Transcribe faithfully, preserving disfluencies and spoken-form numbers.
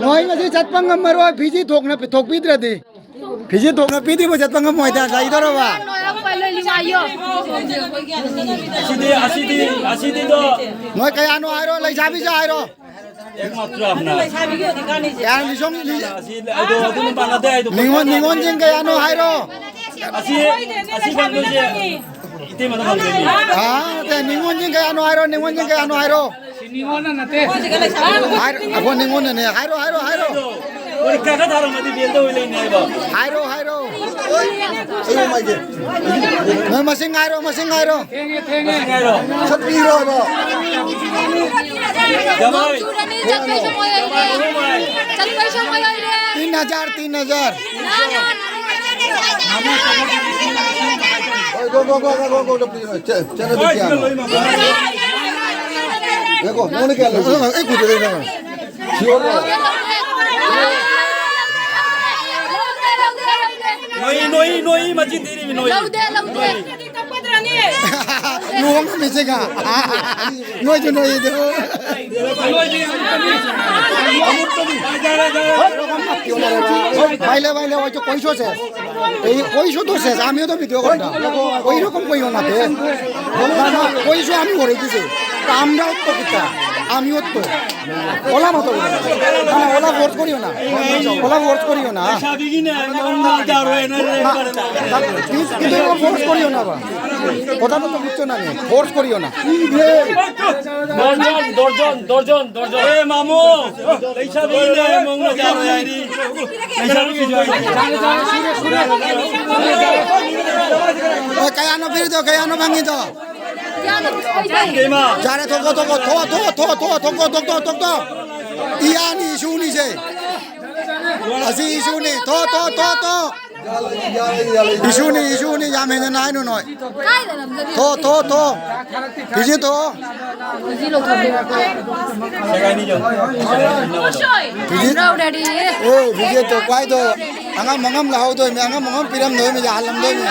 ꯅꯣꯏ ꯉꯁꯤ ꯆꯠꯄ ꯉꯝꯃꯔꯣꯏ, ꯐꯤꯖꯤ ꯊꯣꯛꯅ ꯄꯤꯊꯣꯛꯄꯤꯗ꯭ꯔꯗꯤ꯫ ꯐꯤꯖꯤ ꯊꯣꯛꯅ ꯄꯤꯗ꯭ꯔꯤꯕ ꯆꯠꯄ ꯉꯝꯃꯣꯏꯗ, ꯂꯩꯗꯧꯔꯕ? ꯂꯣꯏꯔꯛꯄ ꯂꯣꯏ ꯂꯤꯃꯥꯏꯌꯣ꯫ ꯑꯁꯤꯗꯤ, ꯑꯁꯤꯗꯤ, ꯑꯁꯤꯗꯤꯗꯣ꯫ ꯅꯣꯏ ꯀꯌꯥꯅꯣ ꯍꯥꯏꯔꯣ, ꯂꯩꯁꯥꯕꯤꯁꯦ ꯍꯥꯏꯔꯣ꯫ ꯑꯦꯛꯃꯥꯇ꯭ꯔ ꯑꯞꯅꯥ꯫ ꯀꯌꯥ ꯂꯤꯁꯣꯡ ꯂꯤ-, ꯑꯁꯤ, ꯑꯗꯣ, ꯑꯗꯨꯅ ꯃꯥꯟꯅꯗꯦ ꯍꯥꯏꯗꯣ꯫ ꯅꯤꯉꯣꯜ, ꯅꯤꯉꯣꯜꯁꯤꯡ ꯀꯌꯥꯅꯣ ꯍꯥꯏꯔꯣ꯫ ꯑꯁꯤ, ꯑꯁꯤ ꯐꯪꯗꯣꯏꯁꯦ ꯏꯇꯩꯃꯗ ꯐꯪꯗꯣꯏꯅꯤ꯫ ꯑꯥ, ꯅꯠꯇꯦ, ꯅꯤꯉꯣꯜꯁꯤꯡ ꯀꯌꯥꯅꯣ ꯍꯥꯏꯔꯣ, ꯅꯤꯉꯣꯜꯁꯤꯡ ꯀꯌꯥꯅꯣ ꯍꯥꯏꯔꯣ꯫ ꯁꯤ ꯅꯤꯉꯣꯜꯅ ꯅꯠꯇꯦ꯫ ꯍꯥꯏꯔꯣ, ꯑꯩꯈꯣꯏ ꯅꯤꯉꯣꯜꯅꯅꯦ꯫ ꯍꯥꯏꯔꯣ, ꯍꯥꯏꯔꯣ, ꯍꯥꯏꯔꯣ꯫ ꯄꯔꯤꯈ꯭ꯌꯥ ꯈꯔ ꯊꯥꯔꯝꯃꯗꯤ ꯐꯦꯜꯗ ꯑꯣꯏ ꯂꯩꯅꯤ ꯍꯥꯏꯕ꯫ ꯍꯥꯏꯔꯣ, ꯍꯥꯏꯔꯣ꯫ ꯑꯩꯌꯣ ꯃꯥꯏꯒꯤ꯫ ꯅꯣꯏ ꯃꯁꯤꯡ ꯍꯥꯏꯔꯣ, ꯃꯁꯤꯡ ꯍꯥꯏꯔꯣ꯫ ꯊꯦꯡꯉꯦ, ꯊꯦꯡꯉꯦ꯫ ꯃꯁꯤꯡ ꯍꯥꯏꯔꯣ꯫ ꯁꯠꯄꯤꯔꯣ ꯍꯥꯏꯕ꯫ ꯖꯃꯥꯏ꯫ ꯆꯠꯄꯩ ꯁꯨꯝ ꯑꯣꯏꯔꯦ꯫ ꯖꯃꯥꯏ ꯑꯍꯨꯝ ꯍꯥꯏ꯫ ꯆꯠꯄꯩ ꯁꯨꯝ ꯑꯣꯏꯔꯦ꯫ ꯇꯤꯟ ꯍꯖꯥꯔ, ꯇꯤꯟ ꯍꯖꯥꯔ꯫ ꯑꯣꯏ, GO, GO, GO, GO, GO, GO, GO, please, ꯆꯦ-, ꯆꯦꯅꯕꯤ ꯀꯌꯥꯅꯣ? ꯉꯥꯏꯈꯣ, ꯅꯉꯣꯟꯗ ꯀꯌꯥ ꯂꯧꯒꯦ? ꯑꯩ ꯈꯨꯠꯇ ꯂꯩꯅꯕ꯫ ꯁꯤꯌꯣꯔꯔꯣ? ꯅꯣꯏ, ꯅꯣꯏ, ꯅꯣꯏ, ꯃꯆꯤꯟ ꯊꯤꯔꯤꯕ ꯅꯣꯏ꯫ ꯂꯧꯗꯦ, ꯂꯧꯗꯦ꯫ ꯅꯣꯡ ꯃꯤꯁꯦꯒ꯫ ꯅꯣꯏꯁꯨ ꯅꯣꯏꯗꯣ꯫ ꯄꯥꯏꯂꯦ, ꯄꯥꯏꯂꯦ, ꯍꯣꯏ, কৈ থৈছে। এই পইচা তো শেষ, আমিও তো ভিডিও করি না। ওই রকম কইও না তে। না, না, পইচা আমি করে দিছি। তো আমরাও তো কিতা, আমিও তো। ওলা মতো বলো। না, না, ওলা ফোর্স করিও না। ওলা ফোর্স করিও না। না, না, কিন্তু, কিন্তু ওলা ফোর্স করিও না বা। কথা তো বুঝছো না, ফোর্স করিও না। দশজন, দশজন, দশজন, দশজন। এ মামু, এই সব এই নে, মঙ্গল যা হয় আইনি। এই সব কি জয়? ওই কায়ানো ফিরে দাও, কায়ানো ভাঙি দাও। এই মা। যারে থকো, থকো, থো, থো, থো, থো, থকো, থকো, থকো। ইয়ানি ইস্যু নি সে। আসি ইস্যু নি। থো, থো, থো, থো। ꯏꯁꯨꯅꯤ, ꯏꯁꯨꯅꯤ, ꯌꯥꯝ ꯍꯦꯟꯅ ꯍꯥꯏꯅꯨ ꯅꯣꯏ꯫ ꯊꯣ, ꯊꯣ, ꯊꯣ꯫ ꯐꯤꯖꯤ ꯊꯣ꯫ ꯐꯤꯖꯤ꯫ ꯑꯦ, ꯐꯤꯖꯤ ꯊꯣ, ꯄꯥꯏꯗꯣ꯫ ꯑꯉꯝ ꯑꯉꯝ ꯂꯧꯍꯧꯗꯣꯏꯅꯤ, ꯑꯉꯝ ꯑꯉꯝ ꯄꯤꯔꯝꯗꯣꯏꯅꯤ, ꯌꯥꯍꯜꯂꯝꯗꯣꯏꯅꯤ꯫